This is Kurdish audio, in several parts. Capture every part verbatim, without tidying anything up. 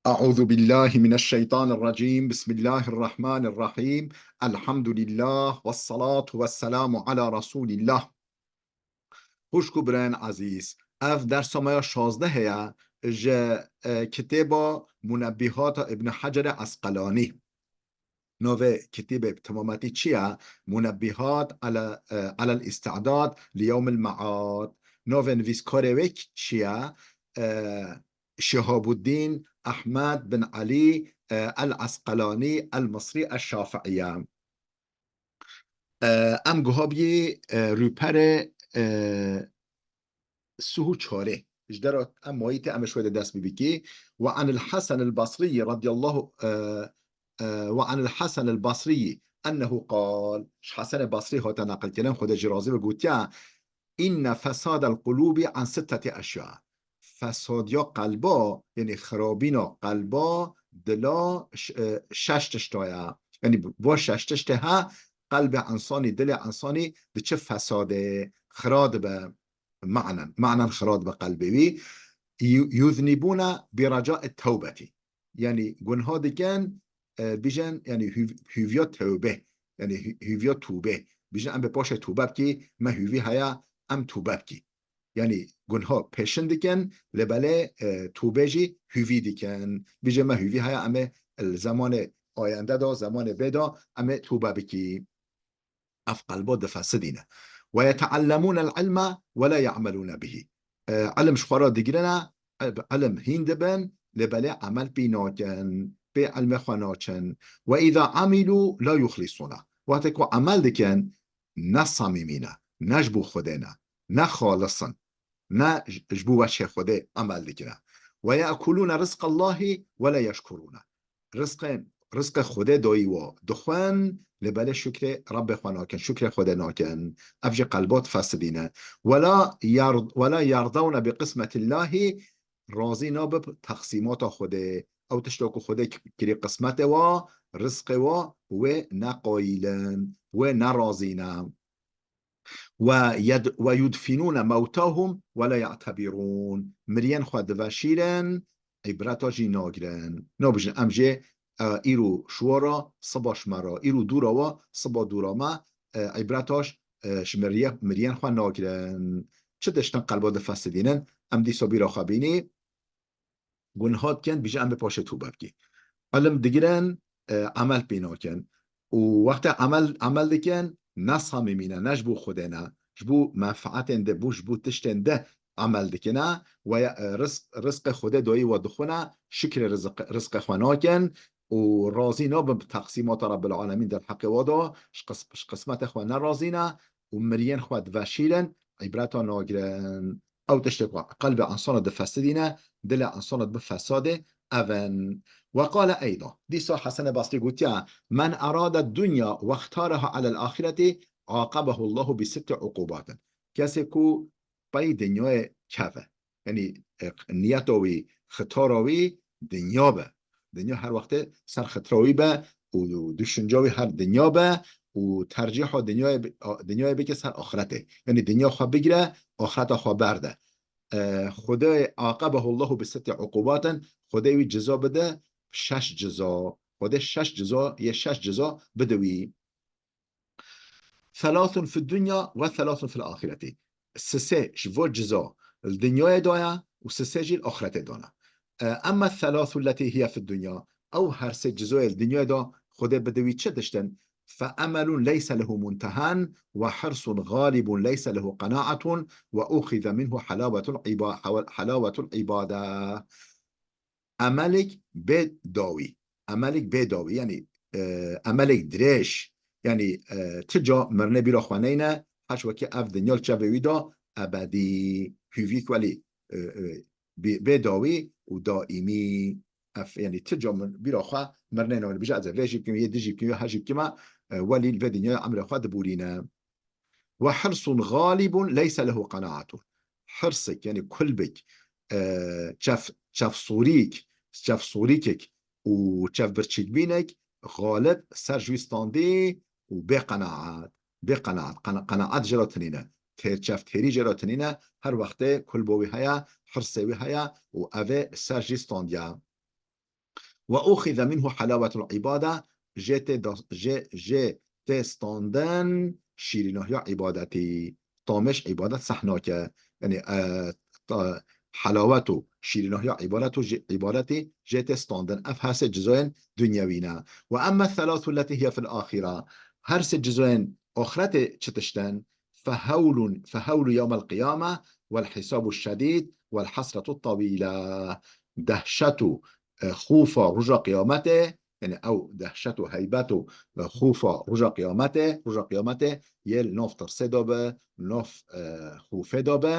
أعوذ بالله من الشيطان الرجيم. بسم الله الرحمن الرحيم. الحمد لله والصلاة والسلام على رسول الله. Xwişk û birayên ezîz, ev dersa me ya şazdeh ye ji, e, kitêba Munebbihata Ibn Hacer Esqelanî. Navê kitêbê bi temametî çi ye? Munebbihat ala, e, alel îstidad li yewmil me'ad. Navê nivîskarê wê çi ye? E, Şihabuddîn Ehmed bin Elî, e, el Esqelanî el Misrî el Şafi'î ye. E, em guha bî, e, rûperê, e, sih û çarê. Ji dera em mayî te em ê şwê de dest bibikî. Ve anil Hasan el Basrî radiyallahu, e, e, ve anil Hasan el Basrî ennehu qal. Ji Hasan el Basrî hate naqil kirin, Xwedê jî razî be, gotiya, inne fesadel qulûbi an sitteti eşya. Fesadiya qelba, yani xirabîna qelba, dila, ş-, e, şeş tişta ye. Yani va şeş tiştê he, qelbê insanî, dilê insanî diçe fesadê, xira dibe. Ma'nen, ma'nen xira dibe qelbê wî. Yu-, yuznibûne bi reca'i tewbetî. Yani gunha dikin, e, bijen, yani hûv-, hûviya tewbe. Yani hû-, hûviya tûbe. Bijen em bi paşê tûbe bikî, me hûvî haya, em tûbe bikî. Yani gunha pêşin dikin, lê belê, e, tûbe jî hûvî dikin. Bijen me hûvî haya, em ê li zemanê ayende de, zemanê bê de, em ê tûbe bikî. Ev qelba difesidîne. Ve yeteallemûnel ilme ve la ye'melûne bihî. E, ilim ji xwe re digirine, e, bi ilim hîn dibin, lê belê emel pê nakin, pê ilmê xwe nakin. Ve îza amilû la yuxlisûne. Wextê ku emel dikin, ne samîmî ne, ne ji bo Xwedê ne, ne xalis in, ne ji, ji bo weçhê Xwedê emel dikine. Ve ye'kulûne rizqallahî ve la yeşkurûne. Rizqê, rizqê Xwedê dayî wa dixwin, lê belê şukrê Rebbê xwe nakin, şukrê Xwedê nakin. Ev jî qelba difesidîne. Wela yar-, wela yardawne bi qismetillahî, razî nabe bi teqsîmata Xwedê. Ew tişta ku Xwedê ki-, kirî qismetê wa, rizqê wa, wê neqayîlin, wê nerazîne. Ve yed-, ve yudfinûne mewtahum ve la ye'tebirûn. Miriyên xwe diveşîrin, îbreta jî nagirin. Nabijin em jê, e, îro şiwara, siba ji me re, îro dûra wa, siba dûra me, e, îbreta ji, e, ji miriye-, miriyên xwe nagirin. Çi tiştin qelba difesidînin? Em dîsa bîra xwe bînî. Gunha dikin, bîje em bi paşê tûbe bikî. Ilim digirin, e, emel pê nakin. Û wextê emel, emel dikin, ne samîmî ne, ne ji bo Xwedê ne, ji bo menfaetên de, bo, ji bo tiştên de emel dikine. Ve ya, e, rizq, rizqê Xwedê dayî we dixwine, şukrê rizq-, rizqê xwe nakin û razî nabin bi teqsîmata Rebbil Alemîn derheqê we de, ji qis-, ji qismetê xwe nerazî ne û miriyên xwe diveşîrin, îbreta nagirin. Ew tiştê ku qelbê insana difesidîne, dilê insana dibe fesadê, ev in. Ve qale eyda. Dîsa Hesen Basrî gotiya, men erade dunya ve xtaraha alel axireti, aqabehu Allahu bi sitti uqubatin. Kesê ku pey dinyayê keve. Yani, e, niyeta wî, xitara wî dinya be. Dinya her wextê ser xitira wî be û düşünca wî her dinya be û tercîha dinyayê bi-, a-, dinyayê bike ser axretê. Yani dinya xwe bigire, axreta xwe berde. E, Xwedê aqabehu Allahu bi sitti uqubatin, Xwedê wî ceza bide şeş ceza. Xwedê şeş ceza, yê şeş ceza bide wî. Thelathun fi dunya ve thelathun fil ahireti. Sisê ji vo cizo li dinyayê de ye û sisê jî li axiretê de ne. E, emma thalathu leti hiye fi dunya, ew her sê cizoyê li dinyayê de Xwedê bide wî çi tiştin? Fe emelun leyse lehu muntehen ve hirsun galibun leyse lehu qenaetun ve uxize minhu helawetul iba-, helawetul ibade. Emelek bê dawî. Emelek bê dawî, yanî, e, emelek dirêj. Yanî, e, ti ca mirine bîra xwe neyne, heş wekî ev dinya li çavê wî de ebedî, hûvîk welî, e, e, bê, bê dawî û daîmî. Ev, yanî ti ca mir-, bîra xwe mirine neyne. Bije ez ê vê jî bikim, yê di jî bikim, yê her jî bikime, e, welî li vê dinyayê emrê xwe dibûrîne. Ve hirsun galibun leyse lehu qenaatun. Hirsik, yani kulbik, e, çev-, çevsûrîk, çevsûrîkik û çevbirçîkbînek galib ser ji wî standî û bê qenaat. Bê qenaat. Qena-, qenaat jê re tinîne. Têr, çev têrî jê re tinîne. Her wextê kulbo wî heye, hirsê wî heye û ev ê ser jî standiya. وأخذ منه حلاوة العبادة, jê tê da-, jê, jê tê standin şîrînahiya îbadetî. Tamêş îbadet seh nake. Yanî, e, ta-, helawet û şîrînahiya îbadet û jê, îbadetî jê tê standin. Ev her sê cizayên dunyewî ne. وأما الثلاث التي هي في الآخرة. Her sê cizayên axretê çi tişt in? فهول، فهول يوم القيامة والحساب الشديد والحسرة الطويلة. Dehşet û, e, xûfa roja qiyametê, yanî ew dehşet û heybet û, e, xûfa roja qiyametê, roja qiyametê yê li nav tirsê de be, nav, e, xûfê de be.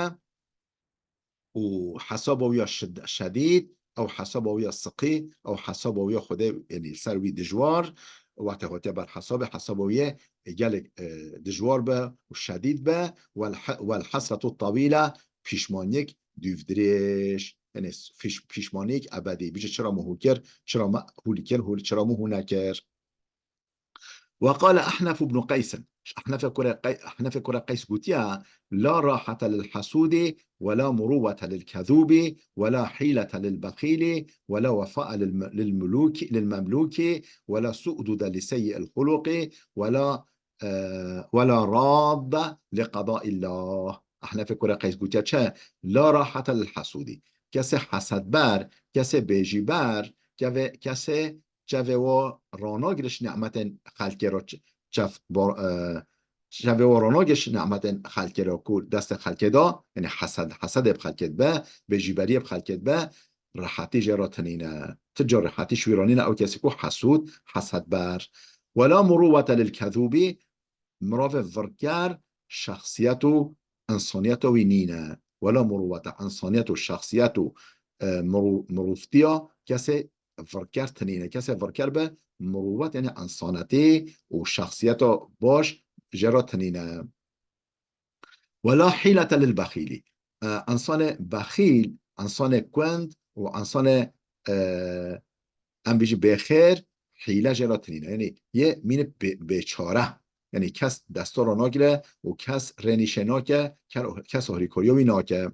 û hesaba wî ya şid-, şedîd, ew hesaba wî ya siqî, ew hesaba wî ya Xwedê, yanî ser wî dijwar, wextê hatiye ber hesabê, hesaba wî yê gelek, e, dijwar be û şedîd be, wel he-, wel hesretu tawîle, pîşmaniyek dûvdirêj, yanî pîş-, pîşmaniyek ebedî. Bijî çira min hû kir, çira me hû li kir, hû li çira min hû nekir. وقال أحنف بن قيس. Ehnefê kurê Qey-, Ehnefê kurê Qeys gotiye, لا راحة للحسود ولا مروة للكذوب ولا حيلة للبخيل ولا وفاء للم-، للملوك، للمملوك ولا سؤدد لسيء الخلق ولا، e, ولا راض لقضاء الله. Ehnefê kurê Qeys gotiye çi? لا راحة للحسود. Kesê hesedber, kesê bêjîber, kevê-, kesê çavê wa ranagire ji nimetên xelkê re ç-, çav bar-, e, çavê wa ranagire ji nimetên xelkê re ku destê xelkê da, yanî hesed, hesedê bi xelkê dibe, bêjîberiyê bi xelkê dibe, rehetî jê re tinîne. Ti ca rehetî ji wî re nîne, ew kesê ku hesûd, hesedber. ولا مروة للكذوب, mirovê virker şexsiyet û însaniyeta wî nîne. ولا مروة, însaniyet û şexsiyet û, e, mirû-, mirûvtiya kesê virker tinîne. Kesê virker be mirûvet, yanî însanetî û şexsiyeta baş jê re tinîne. ولا حيلة للبخيل. E, însanê bexîl, însanê kund û însanê, e, em bijî bêxêr, hîle jê re tinîne. Yanî yê mîne bê-, bêçare. Yanî kes desta re nagire û kes rênîşê nake, ke-, kes harîkariya wî nake.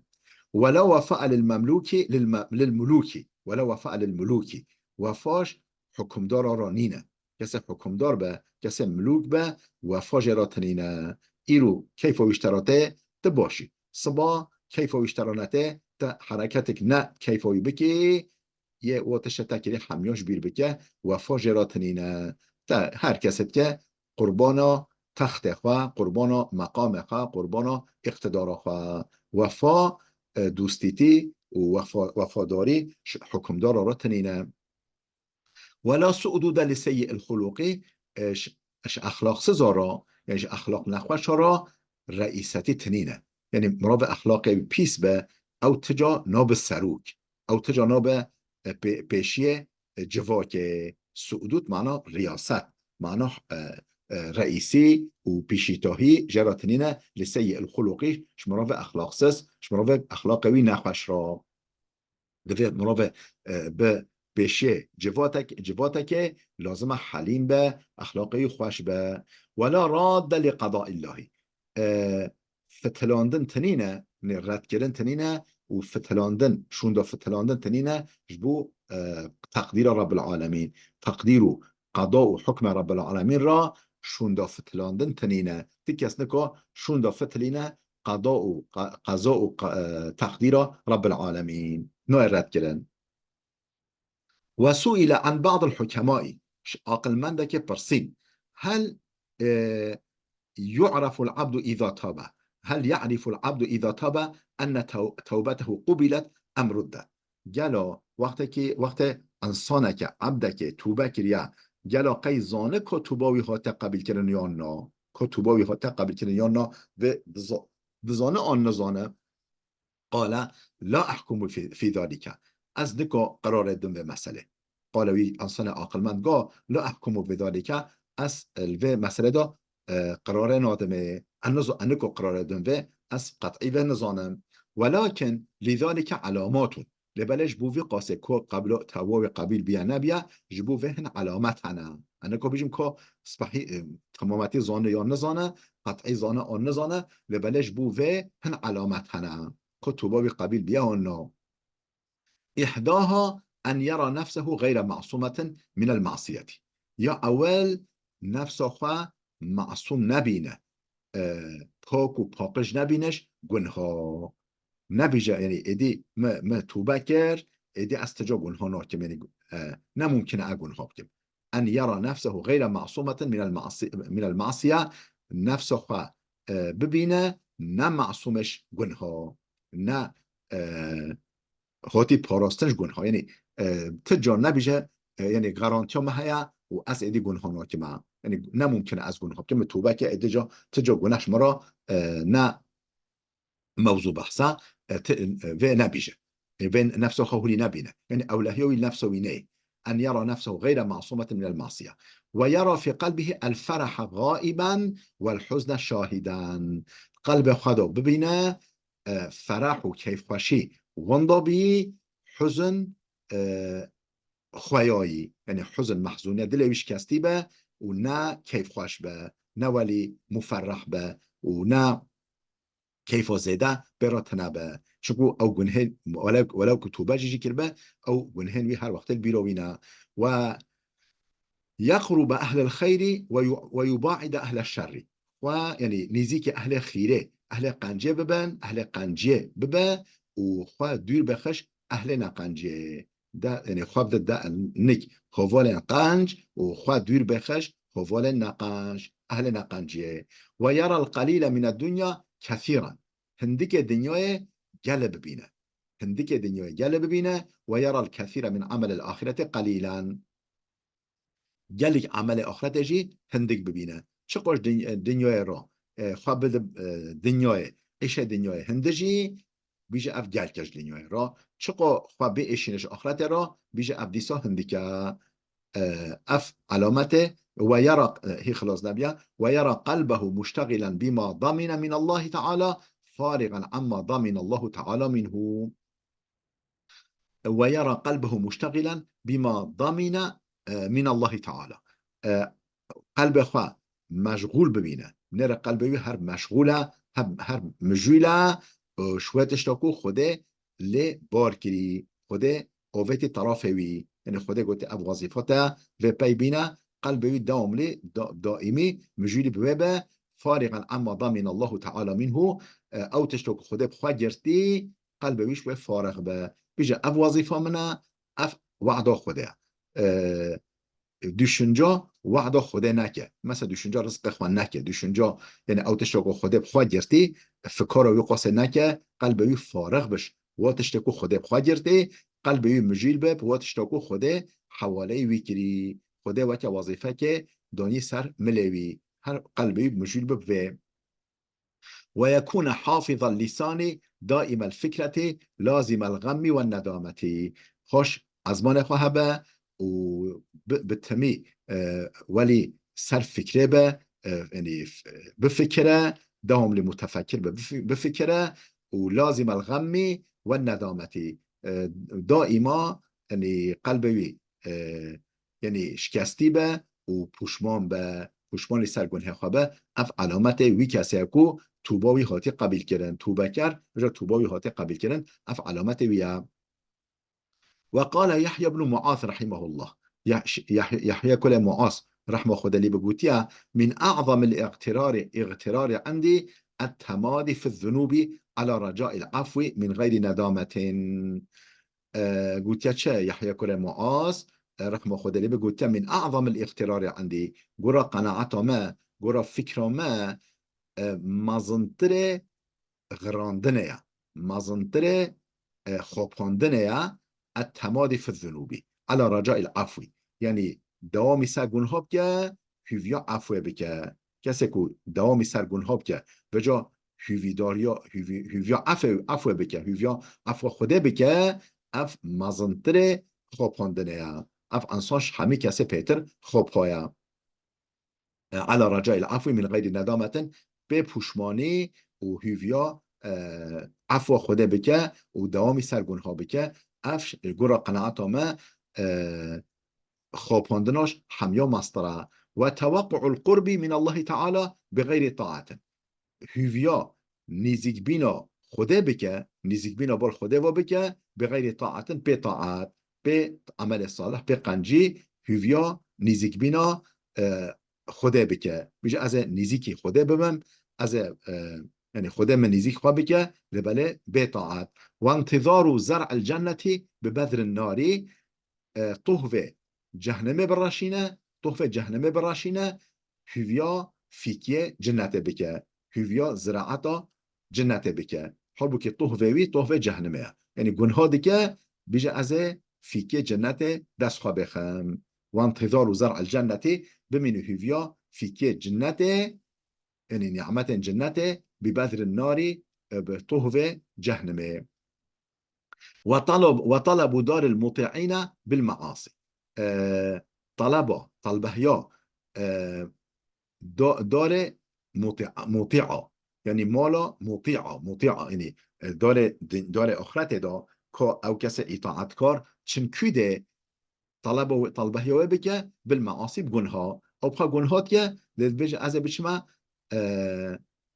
ولا وفاء للمملوك، للم-، للملوك. ولا وفاء للملوك. Wefa ji hukimdara re nîne. Kesê hukimdar be, kesê milûk be, wefa jê re tinîne. Îro keyfa wî ji te re tê, ti baş î. Siba keyfa wî ji te re netê, ti hereketek ne keyfa wî bikî, yê o tiştê te kirî hemiya ji bîr bike, wefa jê re tinîne. Te her kesê dike qurbana textê xwe, qurbana meqamê xwe, qurbana îqtidara xwe. Wefa, e, dostîtî û wefa-, wefadarî ji hukimdara re tinîne. ولا سؤدد لسيء الخلق, e, ji, ji exlaqsiza re, yanî ji exlaq nexweşa re reîsetî tinîne. Yanî mirovê exlaqê wî pîs be, ew ti ca nabe serok, ew ti ca nabe, e, pê-, pêşiyê, e, civakê. Su'dud mana riyaset, mana, e, e, reîsî û pîşîtahî jê re tinîne, li seyî el xuluqî, ji mirovê exlaqsiz, ji mirovê exlaqê wî nexweş re. Divê mirovê, e, bi pêşiyê civatek-, civatekê lazim e helîm be, exlaqê wî xweş be. Wela radde li qedaillahi. E, fitilandin tinîne, nê redkirin tinîne û fitilandin, şûnda fitilandin tinîne ji bo, e, teqdîra Rabbil Alemîn. Teqdîr û qeda û hukmê Rabbil Alemîn ra şûnda fitilandin tinîne. Ti kes nika şûnda fitilîne qeda û qa-, qeza û qa-, e, teqdîra Rabbil Alemîn. Nayê redkirin. Ve su'ile an ba'dil hukemai. Ji aqilmendekê pirsîn. Hel, e, yu'reful abdu iza tabe. Hel ya'riful abdu iza tabe enne tew-, tewbetehu qubilet em ruddet. Gelo wextekî, wextê însaneke, ebdekê tûbe kiriye, gelo qey zane ko tûba wî hate qebîlkirin yan na? Ko tûba wî hate qebîlkirin yan na? Vê dizo-, dizane an nizane? Qale la ahkumu fî, fî zalike. Ez nika qirarê dim vê meselê. Qale wî însanê aqilmend go, la ahkumu bi zalike, ez li vê meselê de, e, qirarê nadim ê. Ez nizo-, ez nika qirarê dim vê, ez qet'î vê nizanim. Welakin lîzalike elamatun. Lê belê ji bo vî qasê ku qeblo-, tewba wî qebîl biye nebiye, ji bo vê hin elamet hene. Ez nika bijim ku spehî, e, temametî zane yan nizane, qet'î zane an nizane, lê belê ji bo vê hin elamet hene. Ku tewba wî qebîl biye an na. Îhdaha en yera nefsehu gayre masumaten minel masiyeti. Ya ewel nefsa xwe masûm nebîne, e, pak û paqij nebîne ji gunha. Nebîje, yanî êdî me, me tûbe kir, êdî ez ti ca gunha nakim, yanî, e, ne mumkin e gunha bikim. En yera nefsehu gayre masumaten minel masi-, minel masiye, nefsa xwe, e, bibîne ne masûm e ji gunha, ne, e, hatî parastin ji gunha. Yanî, e, ti car nebîje, e, yanî garantiya me heye û ez êdî gunha nakim. Yanî ne mumkin e ez gunha bikim. Min tûbe kir, êdî ca, ti ca guneh ji min re, e, ne mewzû behsa, e, ti, e, vê nebîje. E, vê nefsa xwe hûlî nebîne. Yanî ewlehiya wî nefsa wî neyê. En yera nefsehu gayre masumaten minel masiye. Ve yera fî qelbihi el ferahe gaiben vel huzne şahiden. Qelbê xwe de bibîne, e, ferah û keyfxweşî winda bî, huzn, e, xweyayî, yanî huzn, mehzûniyet, dilê wî şikestî be û ne keyfxweş be, ne welî muferreh be û ne keyfa zêde pê re tune be. Çunku ew gunhên, welew, welew ku tûbe jî jî kiribe, ew gunhên wî her wextê li bîra wî ne. Ve yeqruba ehlel xeyrî ve yu-, ve yubaide ehlel şerrî. Xwe, yanî nêzîkî ehlê xîrê, ehlê qenciyê bibin, ehlê qenciyê bibe û xwe dûr bixij ehlê neqenciyê. De, yanî xwe bide de nik hevalên qenc û xwe dûr bixij hevalên neqenc, ehlê neqenciyê. Ve yera el qelîle mine dunya kethîran. Hindikê dinyayê gele bibîne. Hindikê dinyayê gele bibîne. Ve yera el kethîre min amelil axireti qelîlen. Gelek emelê axretê jî hindik bibîne. Çiqaş din-, dinyayê re, e, xwe bide, e, dinyayê, êşê dinyayê hindik jî, bîje ev gelek e ji dinyayê re. Çiqo xwe biêşîne ji axretê re, bîje ev dîsa hindik e. E, ev elamete, ve yera, e, hî xilas nebiya, ve yera qelbehu muştexilen bîma damine min Allahi Teala, farigan amma damine Allahu Teala minhu. Ve yera qelbehu muştexilen bîma damine, e, min Allahi Teala. E, qelbê xwe meşgûl bibîne. Nêre qelbê wî her meşgûl e, her, her mijûl e, e, ji wê tişta ku Xwedê lê bar kirî. Xwedê avêtî terafê wî. Yanî Xwedê gotî ev wezîfa te vê pey bîne, qelbê wî dewamlî, da-, daîmî mijûlî bi wê be, farigan amma damine Allahu Teala minhu, e, ew tişta ku Xwedê bi xwe girtî, qelbê wî ji wê farix be. Bîje, ev wezîfa min e, ev wada Xwedê ye. E, düşünce wada Xwedê neke. Mesela düşünce rizqê xwe neke. Düşünce, yanî ew tişta ku Xwedê bi xwe girtî, fikara wî qasê neke, qelbê wî farix biş. Wa tiştê ku Xwedê bi xwe girtî, qelbê wî mijûl be, bi wa tişta ku Xwedê hewaleyî wî kirî. Xwedê weke wezîfekê danî ser milê wî. Her qelbê wî mijûl be bi vê. Ve yekûne hafizal lîsanî daîmel fikreti lazîmel xemmî ve nedametî. Xweş ezmanê xwe hebe û bi, bi timî, e, welî ser fikrê be, e, yanî f-, bifikire, dewamlî mutefekir be, bifi-, bifikire û lazîmel xemmî ve nedametî. E, daîma, yanî qelbê wî, e, yanî şikestî be û pûşman be, pûşmanî ser gunhê xwe be, ev elametê wî kesê ye ku tûba wî hatî qebîl kirin, tûbe ker, ji tûba wî hatî qebîl kirin, ev elametê wî ye. Ve qale Yahya ibn Muaz rahimehullah. Yah-, Yah-, Yahya kulê Muaz, rehma Xwedê lê bi, gotiye, min a'zamil iqtirari, iqtirari endî et-temadi fi zunûbi ala recail afwi min gayri nedametin. E, gotiye çi? Yahya kurê Muaz, e, rehma Xwedê lê bi, gotiye, min a'zamil iqtirari endî. Gora qenaeta me, gora fikra me, e, mezintirê xirandinê ye. Mezintirê, e, xapandinê ye. Et-temadi fi zunûbi. Ala recail afwi. Yanî dewamî ser gunha bike, hûviya efwê bike. Kesê ku dewamî ser gunha bike, veca hûvîdariya, hûvî-, hûviya efê-, efwê bike, hûviya efwa Xwedê bike, ev mezintirê xapandinê ye. Ev insan ji hemî kesê pêtir xapa ye. E, ala recail afwî min gayri nedametin, bê pûşmanî û hûviya, e, efwa Xwedê bike û dewamî ser gunha bike. Ev ş-, gora qenaeta me, e, xapandina ji hemiya mestir e. Ve tewaqqu'ul qurbi min Allahi Teala bi gayri taatin. Hûviya nêzîkbîna Xwedê bike, nêzîkbîna bal Xwedê ve bike, bi gayri taatin, pê taat. pê emelê salih, pê qencî, hûviya nîzîkbîna, e, Xwedê bike. Bêje, ez ê nîzîkî Xwedê bibim, ez ê, e, yanî Xwedê min nîzîk xwe bike, lê belê bê taet. Wentizaru zer'il cennetî bi bedrin narî, e, tohvê cehnimê bireşîne, tohvê cehnimê bireşîne, hûviya fîkiyê cinnetê bike, hûviya ziraeta cinnetê bike. Halbûkî tohvê wî, tohvê cehnimê ye. Yanî gunha dike, bêje ez ê fîkiyê cinnetê dest xwe bêxim. Wentizaru zer'il cennetî, bimînî hûviya fîkiyê cinnetê, yanî nîmetên cinnetê, bi bedrin narî, e, bi tohvê cehnimê. Ve talab-, ve talabu daril muti'îne bil me'asî. E, talaba, talbehiya, e, da-, darê muti'a, muti'a. Yanî mala muti'a, muti'a. Yanî, e, darê din-, darê axretê de ka ew kesê îtaatkar çin kû de taleba wê, talbehiya wê bike, bil measî, bi gunha. Ew bi xwe gunha diye, lê dibêje, ez ê biçime, e,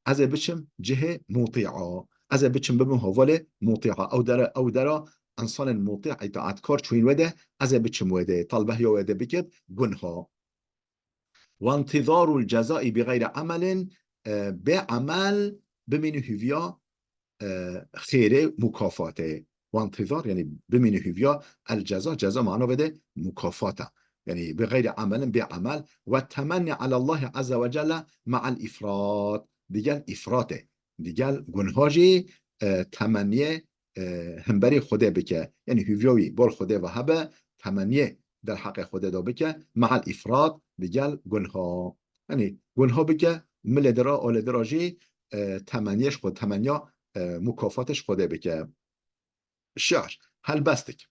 ez ê biçim cihê muti'a. Ez ê biçim bibim hevalê muti'a. Ew dere, ew dera insanên muti'a, îtaatkar çûyîn wê de, ez ê biçim wê de. Talbehiya wê de bike gunha. Wentizarul cezai bi gayri amelin, e, bê emel bimînî hûviya, e, xêrê, mukafatê. Wentizar, yanî bimînî hûviya, el ceza, ceza mana vede mukafata. Yanî bi gayri amelin, bê emel. Ve temenni alallahi azze ve celle ma'al ifrat. Digel ifratê. Digel gunha jî, e, temenniyê, e, himberî Xwedê bike. Yanî hûviya wî bol Xwedê ve hebe, temenniyê derheqê Xwedê de bike, me'al ifrat, digel gunha. Yanî gunha bike, milê dira, olê dira jî, e, temenniyê ji Xwe-, temenniya, e, mukafatê ji Xwedê bike. Şi'r, helbestik.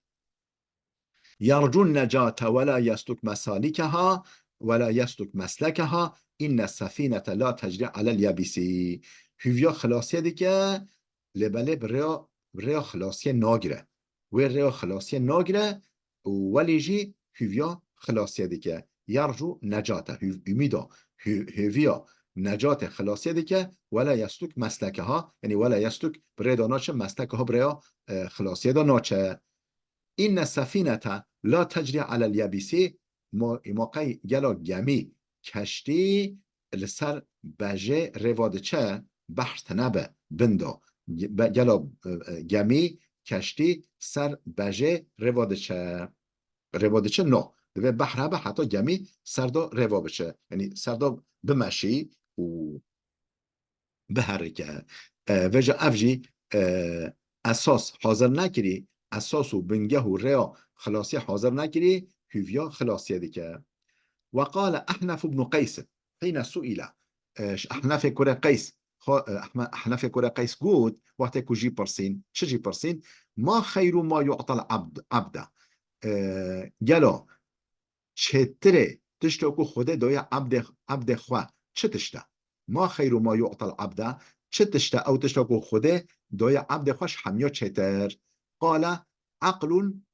Yercun necate ve la yesluk mesalikeha ve la yesluk meslekeha, inne sefinete la tecri alel yebisi. Hûviya xilasiyê dike, lê belê bi rêya, bi rêya xilasiyê nagire. Wê rêya xilasiyê nagire û welî jî hûviya xilasiyê dike. Yercu necate, hûv-, umîda, hû-, hêviya necatê xilasiyê dike, wela yesluk meslekeha, yanî wela yesluk bi rê de naçe, meslekeha bi rêya, e, xilasiyê de naçe. Inne sefinete la tecri alel yebisi, mo-, moqey gelo gemî, keştî li ser bejê rêva diçe, behr tine be bin de. Ge-, be-, gelo, e, e, gemî, keştî ser bejê rêva diçe. Rêva diçe, no. Divê behr hebe heta gemî ser de rêva biçe. Yanî ser de bimeşî û biherike. E, vêca ev jî, e, esas hazir nekirî, esas û bingeh û rêya xilasiyê hazir nekirî, hûviya xilasiyê dike. Ve qale Ehnef ibn Qeys, hîne suîle, e, ji Ehnefê kurê Qeys, xwe, e, Ehme-, Ehnefê kurê Qeys got, wextê ku jî pirsîn, çi jî pirsîn, ma xeyru ma yu'tal abd, abde. E, gelo çêtirê tişta ku Xwedê daye ebdê, ebdê xwe, çi tişt e? Ma xeyru ma yu'tal abde, çi tişt e ew tişta ku Xwedê daye ebdê xwe ji hemiya çêtir? Qale, eqlun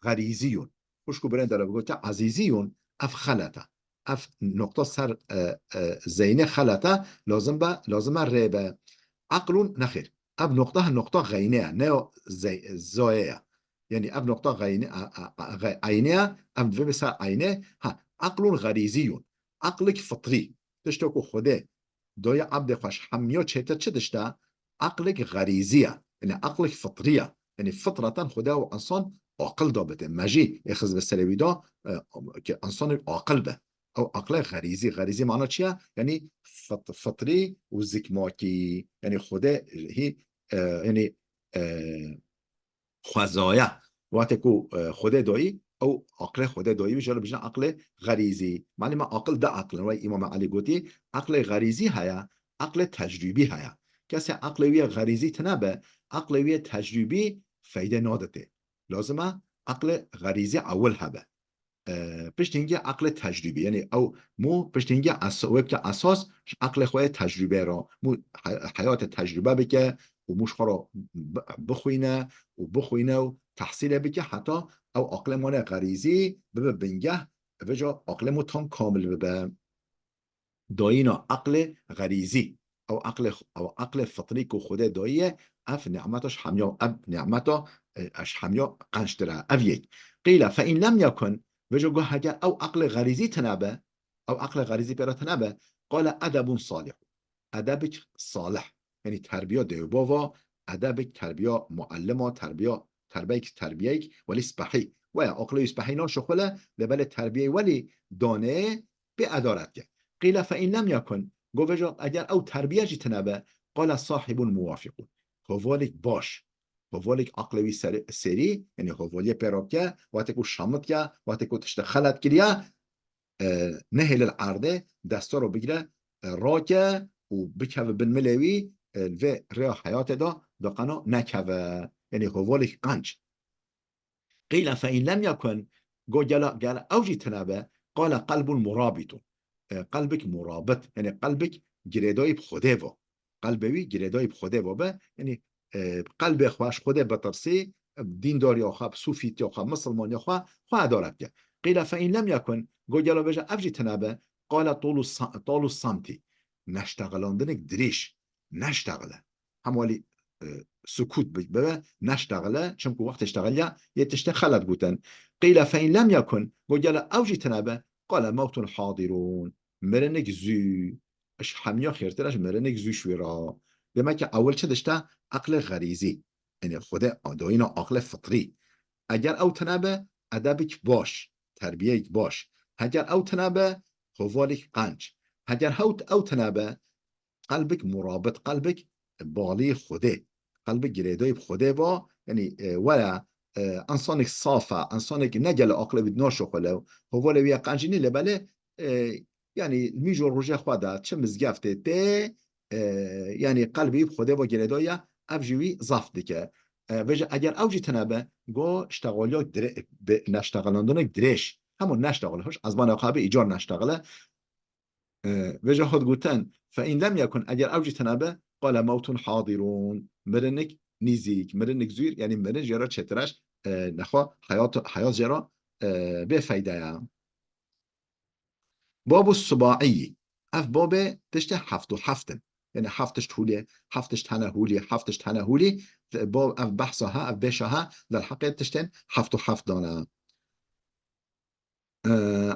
xerîziyun. Xwişk û birên dere bigote ezîziyun, ev xelet e. Ev noqta ser, e, e, zeynê xelet e, lazim be, lazim e rê be. Eqlun, nexêr. Ev noqta, he, noqta xeynê ye, ne yo zey-, zayê ye. Yanî ev noqta xeynê, a, a, a, xe-, eynê ye, ev divê be ser eynê. Ha, eqlun xerîziyun. Eqlek fitrî. Tişta ku Xwedê daye ebdê xwe ji hemiya çêtir çi tişt e? Eqlek xerîzî ye. Yanî eqlek fitrî ye. Yanî fitreten Xwedê ew insan aqil dabite. Mejî ê xist bi serê wî de, e, ke insanek aqil be. Ew aqle xerîzî. Xerîzî mana çi ye? Yanî fit-, fitrî û zikmakî. Yanî Xwedê hî, e, yanî, e, xwezaya. Wextê ku, e, Xwedê dayî, ew aqlê Xwedê dayî, ji re bijîne aqlê xerîzî. Malê me aqil de aqil in. Wê Îmam Elî gotî, aqlê xerîzî heye, aqlê tecrûbî heye. Kesê aqlê wî yê xerîzî tine be, aqlê wî yê tecrûbî feyde naditê. Lazim e aqlê xerîzî ewil hebe. E, piştî hingê aqlê tecrûbî, yanî ew mû piştî hingê es-, wê bike esas ji aqlê xwe yê tecrûbê re. Mû he-, heyatê tecrûbe bike û mû ji xwe re bi-, bixwîne û bixwîne û tehsîlê bike heta ew aqlê mane xerîzî bibe bingeh, vêca aqlê mû tam kamil bibe. Dayîna aqlê xerîzî. Ew aqlê, ew aqlê fitrî ku Xwedê dayiye, ev nîmeta ji hemiya, ev nîmeta, e, eş hemiya qençtir e. Ev yek. Qîle fe in lem yekun, vêca got heger ew eqlê xerîzî tine be, ew eqlê xerîzî pê re tine be, qale edebun salih. Edebik salih. Yanî terbiya dewbava, edebik terbiya muallima, terbiya, terbeyek, terbiyeyek welî spehî. Weya aqlê wî spehî naşixule, lê belê terbiyeyê welî danê pê edaret ke. Qîle fe in lem yekun, got vêca eger ew terbiye jî tine be, qale sahibun muwafiqun. Kovalek baş. Kovalek aqlê wî ser-, serî, yanî hovaliyê pê rake, wextê ku şamit ke, wextê ku tiştê xelet kiriye, e, nehêle li erdê, desta ro bigire, e, rake û bikeve bin milê wî, e, li vê rêya heyatê de, de qeno nekeve. Yanî hovalek qenc. Qîle fe in lem yekun, got gela, gela ew jî tine be, qale qelbun murabitun. E, qelbik murabit, yanî qelbik girêdayî bi Xwedê ve. Qelbê wî girêdayî bi Xwedê ve be, yanî, e, qelbê xwe ji Xwedê bitirsî, dîndariya xwe, sufîtiya xwe, misilmaniya xwe, xwe edaret ke. Qîle fe in lem yekun, got gela vêca ev jî tine be, qale tolu sa-, tolu samtî. Neştexilandinek dirêj. Neştexile. Hem welî, e, sukût bi-, bibe, neştexile, çimku wextê ştexiliya yê tiştê xelet gotin. Qîle fe in lem yekun, got gela ew jî tine be, qale mewtun hadirun. Mirinik zû. Ji hemiya xêrtir e ji mirinik zû ji wî re. Demek ki ewil çi dişte? Eqlê xerîzî. Yanî Xwedê dayîna aqlê fitrî. Eger ew tine be, edebik baş, terbiyeyek baş. Heger ew tine be, hovalek qenc. Heger hewt ew tine be, qelbik murabit, qelbik balî Xwedê, qelbik girêdayî bi Xwedê va, yanî, e, were, e, insanek saf e, insanek ne gelo aqlê wî naşixule, hovalê wî ye qencî nî, lê belê, e, yanî mîjo rojê xwe de çi mizgeftê tê, e, yanî qelbê wî bi Xwedê va girêdayî ye, ev jî wî zaf dike. E, vêca eger ew jî tine be, go ştexaliya dire-, bi-, neştexilandinek dirêj. Hemû neştexile, hoş, ezmanê xwe bi îcar neştexile. E, vêca hat gotin, fe in lem yekun, eger ew jî tine be, qale mewtun hadirun. Mirinik nîzîk, mirinik zûr, yanî mirin jê re çêtir e, e, nexwe heyat, heyat jê re, e, bê feyde ye. Babu subaî. Ev babê tiştê heft û heft in. Yanî heft tişt hûlê, heft tişt hene hûlî, heft tişt hene hûlî. Bab, ev behsa ha, ev bêşa ha, derheqê tiştên heft û heft dane. Ee,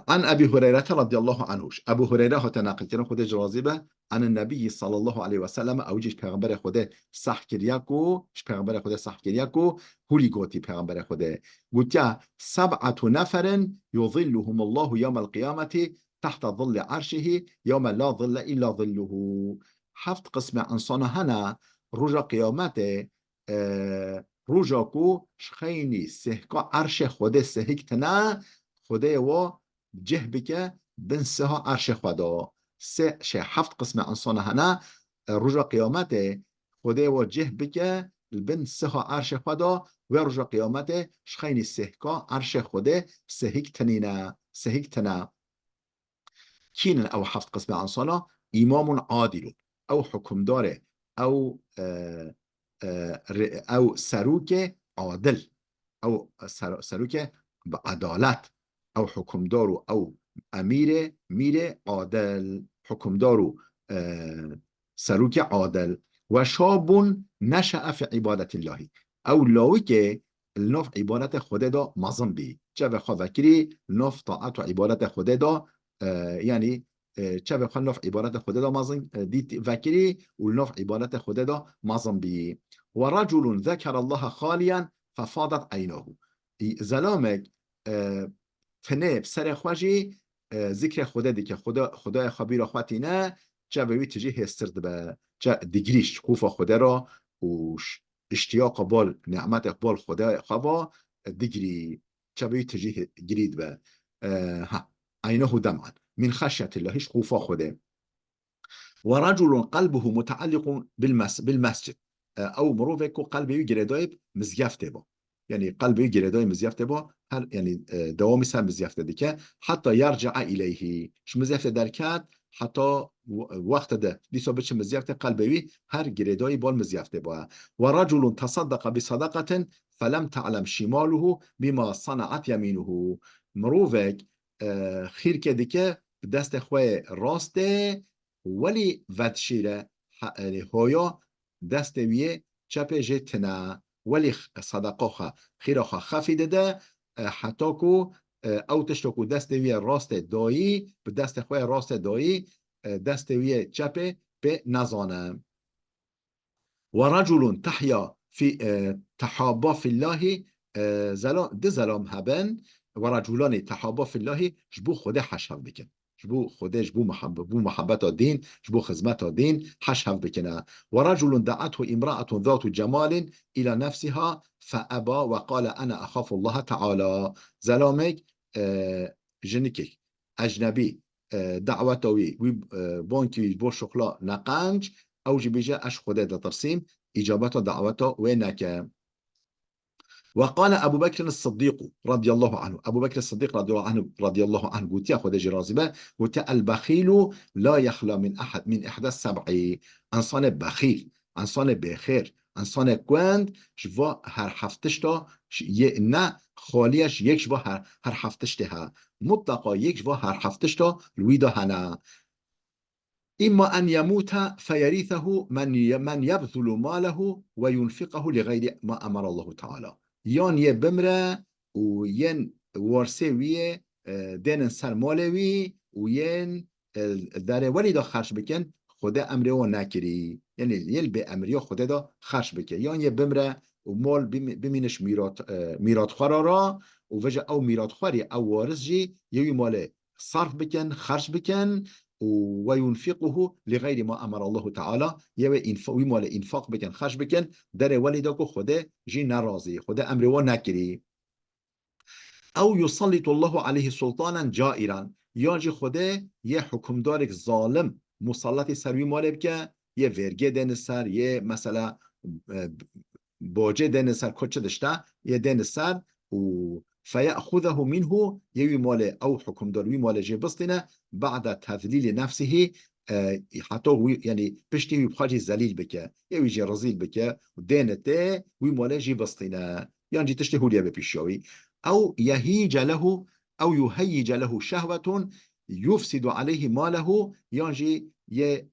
an Ebî Hureyre radiyallahu anhu. Ebû Hureyre hate neqilkirin, Xwedê ji razî be. An Nebî sallallahu aleyhi ve sellem, ew jî ji Pêxemberê Xwedê seh kiriye ku, ji Pêxemberê Xwedê seh kiriye ku, hûlî gotî Pêxemberê Xwedê. Gotiye, "Seb'atu neferin yuzilluhumullahu yevmel qiyameti tahta zilli arşihi yevme la zille illa zilluhu." Heft qismê insana hene roja qiyametê, e, roja ku ji xeynî sêhka erşê Xwedê sêhik tine, Xwedê wo cih bike bin siha erşê xwe de. Sê, şey, heft qismê insana hene, e, roja qiyametê Xwedê wo cih bike li bin siha erşê xwe de, wê roja qiyametê ji xeynî sêhka erşê Xwedê sêhik tinîne, sêhik tine. Kî ne ew heft qismê insana? Îmamun adilun. Ew hukimdarê, ew, e, e, re-, ew serokê adil. Ew ser-, serokê bi edalet. Ew hukimdar û ew emîrê, mîrê adil. Hukimdar û, e, serokê adil. Ve şabun neşe'e fi ibadetillahî. Ew lawikê li nav îbadetê Xwedê de mezin bî. Çavê xwe vekirî li nav taet û îbadetê Xwedê de, e, yanî, e, çavê xwe li nav îbadetê Xwedê de mezin, e, dît vekirî û li nav îbadetê Xwedê de mezin bî. Ve reculun zekerallaha xaliyen fefadet eynahu. Î-, zelamek, e, tenê bi serê xwe jî, e, zikrê Xwedê dike, Xweda, Xwedayê xwe bîra xwe tîne, çavê wî tijî hêstir dibe. Ça-, digirî ji xûfa Xwedê re û ş-, îştiyaqa bol, nîmetê bol Xwedê xwe va, e, digirî, çavê wî tijî hê-, girî dibe. E, ha, eynehu dem'an. Min xeşyetillahî, ji xûfa Xwedê. Ve reculun qelbuhu mutealliqun bil mes-, bil mescid. E, ew mirovek ku qelbê wî girêdayî bi mizgeftê bo. Yanî qelbê wî girêdayî mizgeftê bo, her, yanî, e, dewamî ser mizgeftê dike. Heta yerci'a ileyhi. Ji mizgeftê derket, heta w-, wextê de dîsa biçe mizgeftê, qelbê wî her girêdayî bol mizgeftê bo. Ve reculun tesaddaqa bi sadaqatin felem te'lem şimaluhu bima sana'at yeminuhu. Mirovek, e, xîrkê dike bi destê xwe yê rastê, welî vedşîre, ha-, yanî hoya destê wî yê çepê jê tine. welî x-, sedeqa xwe, xîra xwe xefî dide, e, heta ku, e, ew tişta ku destê wî yê rastê dayî, bi destê xwe yê rastê dayî, e, destê wî yê çepê pê nezane. Ve reculun tehya fi, e, tehabba fillahi, e, zela-, di zelam hebin, ve reculani tehabba fillahi, ji bo Xwedê heş hev bikin. Ji bo Xwedê, ji bo muhab-, bo muhabbeta dîn, ji bo xizmeta dîn heş hev bikine. Ve reculun da'athu imra'atun zatu cemalin ila nefsiha fe eba ve qale ene exafullaha teala. Zelamek, e, jinikek ecnebî, e, daweta wî, wî, e, bankî wî bo şuxla neqenc, ew jî bêje, "Ez ji Xwedê ditirsîm", îcabeta daweta wê neke. Ve qale Ebu Bekr Siddiq radiyallahu anhu. Ebu Bekr Siddiq radiyallahu anhu, radiyallahu anhu gotiye, Xwedê jî razî be, gotiye, "El-bexilu la yexla min ahad, min ihda seb'i." Însanê bexîl, însanê bêxêr, însanê kund ji va her heft tişta, ji-, yê ne xaliye ji yek ji va her, her heft tiştê he. Mutlaqa yek ji va her heft tişta li wî de hene. Îmma en yemûte feyerîsehu men ye-, men yebzulu malehu ve yunfiqehu li gayri ma emara Allahu Teala. Yan yê bimre û yên warisê wî yê, e, dênin ser malê wî û yên, e, derê welî de xerç bikin, Xwedê emrê wan nekirî. Yanî yê li bêemriya Xwedê de xerç bike. Yan yê bimre û mal bim-, bimîne ji mîrat, e, mîratxwera re û veja ew mîratxwerî, ew waris jî yê wî malê sarf bikin, xerç bikin û ve yunfiquhu li gayri ma emara Allahu Teala, yê wê înf-, wî malê înfaq bikin, xerç bikin, derê welî de ku Xwedê jî nerazî, Xwedê emrê wan nekirî. Ew yusallitullahu aleyhi sultanen cairan, yan jî Xwedê yê hukimdarek zalim musalletî ser wî malê bike, yê vergê dêne ser, yê mesela, e, bacê dêne ser, ku çi dişte, yê dêne ser û feye'xuzehu minhu, yê wî malê, ew hukimdar wî malê jê bistîne, ba'de tezlîlî nefsihî, e, heta wî, yanî piştî wî bi xwe jî zelîl bike, yê wî jî rezîl bike û dêne tê wî malê jî bistîne. Yan jî tiştê hûrî ye bê pêşiya wî. Ew yehîce lehu, ew yuheyyice lehu şehwetun yufsidu aleyhi malehu, yan jî yê,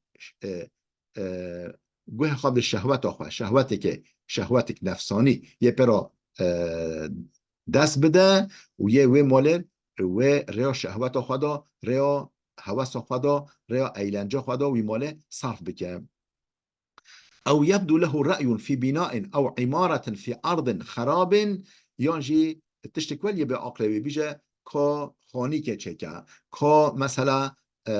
e, e, guhê xwe bi şehweta xwe, şehweteke, şehwetek nefsanî yê pê re, e, dest bide û yê wê malê wê rêya şehweta xwe de, rêya hewesa xwe de, rêya eğlence xwe de wî malê sarf bike. Ew yebdu lehu re'yun fî bînain ew îmaretin fî erdin xerabin, yan jî tiştek welî yê bê aqlê wî bîje ka xanîkê çêke, ka mesela, e,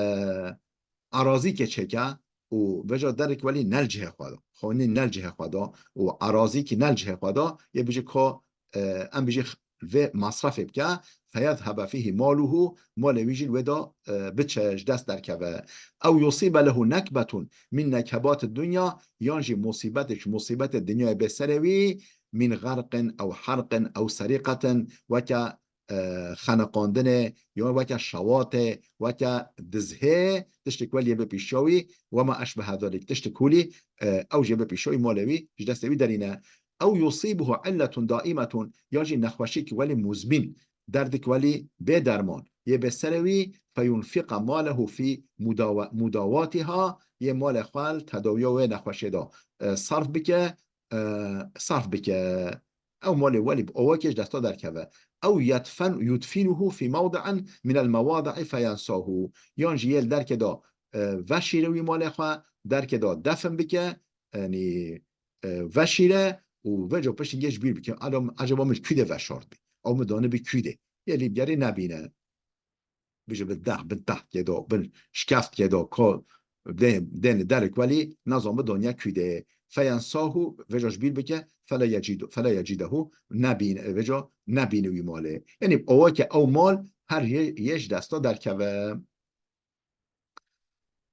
erazîkê çêke û veja derek welî ne li cihê xwe de, xanî ne li cihê xwe de û erazîkî ne li cihê xwe de, yê bîje ka, e, em bîje vê masrafê bike, feyezhebe fîhî maluhu, malê wî jî li wê de, e, biçe, ji dest derkeve. Ew yusîbe lehu nekbetun min nekebati dunya, yan jî musîbetek ji musîbetê dinyayê bê serê wî, min xerqin ew herqin ew serîqetin, weke, e, xeniqandinê, yan weke şewatê, weke dizhê, tiştek welî yê bê pêşiya wî, we ma eşbehe zalîk, tiştek hûlî, e, ew jê bê pêşiya wî malê wî ji destê wî derîne. Ew yusîbuhu illetun daimetun, ya jî nexweşîk welî muzmîn, derdik welî bê derman, yê bê serê wî, feyunfiqa malehu fî mudawa-, mudawatiha, yê malê xwe li tedawiya wê nexweşê de, e, sarf bike, e, sarf bike. Ew malê welî bi awakê ji desta derkeve. Ew yedfen-, yudfinuhu fî mewdi'in minel mewadi'i feyensahu. Yan jî yê li derkê de, e, veşîre wî malê xwe, derkê de defin bike, yanî, e, veşîre û veco piştî gê ji bîr bike. Alo, acaba min kû de veşartbî? Ew min danibî kû de? Yê lî bi gerî nebîne. Bije bi deh, bin tehtkê de, bin şkeftkê de, ko dê-, dêne derek welî, nezan bi donya kû de. Feyensahu, veco ji bîr bike, fele yecîdu-, fele yecîdehu, nebîne, veco nebîne wî malê. Yanî awakê ew mal her yê, yê ji desta derkeve.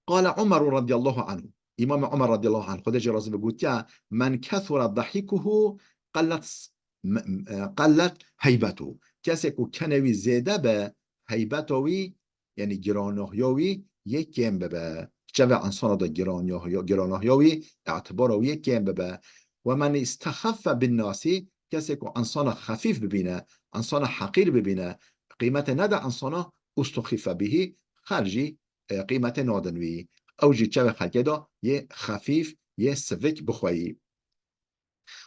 Qale Umeru radiyallahu anhu. Îmamê Umer radiyallahu anh, Xwedê jê razî be, gotiye, "Men kethura dahikuhu qellet s-, m-, m-, e, qellet heybetuhu." Kesê ku kenê wî zêde be, heybeta wî, yanî giranahiya wî yê kêm bibe. Çavê insana de giranahiya, giranahiya wî, îtibara wî yê kêm bibe. "Ve men istexeffe bin nasi", kesê ku insana xefîf bibîne, insana heqîr bibîne, qîmetê nede insana, ustuxife bihî, xelk jî, e, qîmetê nadin wî. Ew jî çavê xelkê de yê xefîf, yê sivik bixweyî.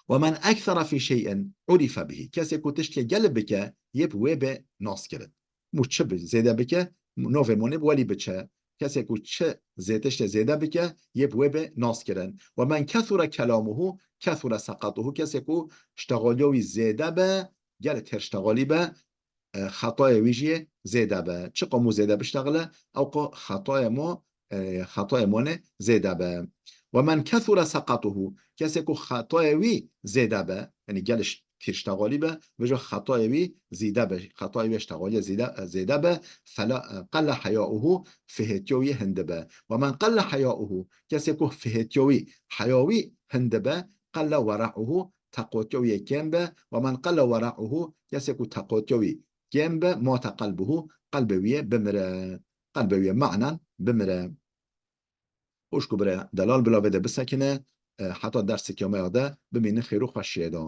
ومن أكثر في شيء عرف به. Kesê ku tiştê gelê bike, yê bi wê be nas kirin. Mû çi bi zêde bike, novê monê bi welî biçe. Kesê ku çi zê tiştê zêde bike, yê bi wê be nas kirin. ومن كثر كلامه كثر سقطه. Kesê ku ştexaliya wî zêde be, gelê têr ştexalî be, e, xetayê wî jî zêde be. Çi qamû zêde biştexile, ew qo xetayê mo, e, xetayê monê zêde be. ومن كثر سقطه. Kesê ku xetayê wî zêde be, yanî gelê ş-, têr ştexalî be, vêca xetayê wî zêde be, xetayê wî ştexalî zêde, zêde be, فلا، قل حياؤه, fihêtiya wî hindi be. ومن قل حياؤه. Kesê ku fihêtiya wî, heya wî hindi be, قل ورعه, teqatiya wî yê kêm be. ومن قل ورعه. Kesê ku teqatiya wî kêm be, مات قلبه, qelbê wî yê bimire. Qelbê wî yê manen bimire. Xwişk û birê delal, bila vê de bisekine, e, heta derseke me ya de bimînin xêr û xweşiyê de.